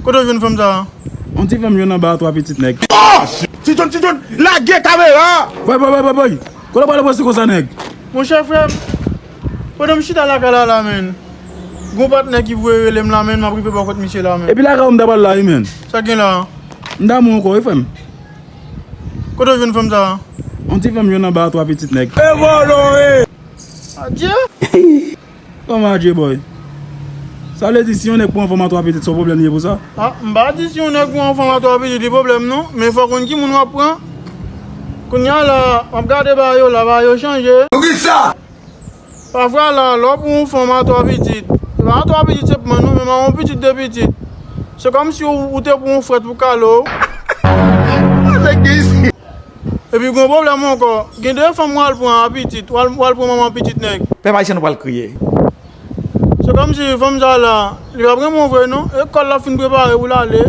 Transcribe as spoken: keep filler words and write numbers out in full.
Kote w jwenn fanm sa a? Yon ti fanm jwenn anba a twa pitit nèg. Ti John, Ti John, lage kamera! Boy, boy, boy, boy, boy. Kote w prale pase konsa, nèg? Monchè, frè m, pandan m chita lakay la, la, menn, gon patnè ki voye rele m la, menn, m ap rive bò kot misye la, menn. Epi lakay ou m ta pral la, wi, menn. Sa gen la? M damou ankò, wi, frè m. Kote w jwenn fanm sa a? Yon ti fanm jwenn anba a twa pitit nèg. E vòlò, e! Adye! Kòman adye, boy? Sa vle di si yon nèg pran fanm a twa pitit, se yon pwoblèm li ye pou sa? Ah, m pa di si yon nèg pran fanm a twa pitit, li pwoblèm non. Men fò w konn ki moun w ap pran. Kounye a la, m ap gade bagay yo la, bagay yo chanje. Poukisa? Pafwa la, lè w pran yon fanm a twa pitit, se pa a twa pitit senpman non, men a yon pitit de pitit. Se kòmsi ou, ou te pran yon frèt pou kale w. Epi gon pwoblèm ankò. Gen de fanm w al pran a pitit, w al, w al pran manman pitit nèg. Pèp ayisyen nou pral kriye. Se kòmsi fanm sa la, li p ap renmen w vre non. E kò l l ap fin prepare pou l ale.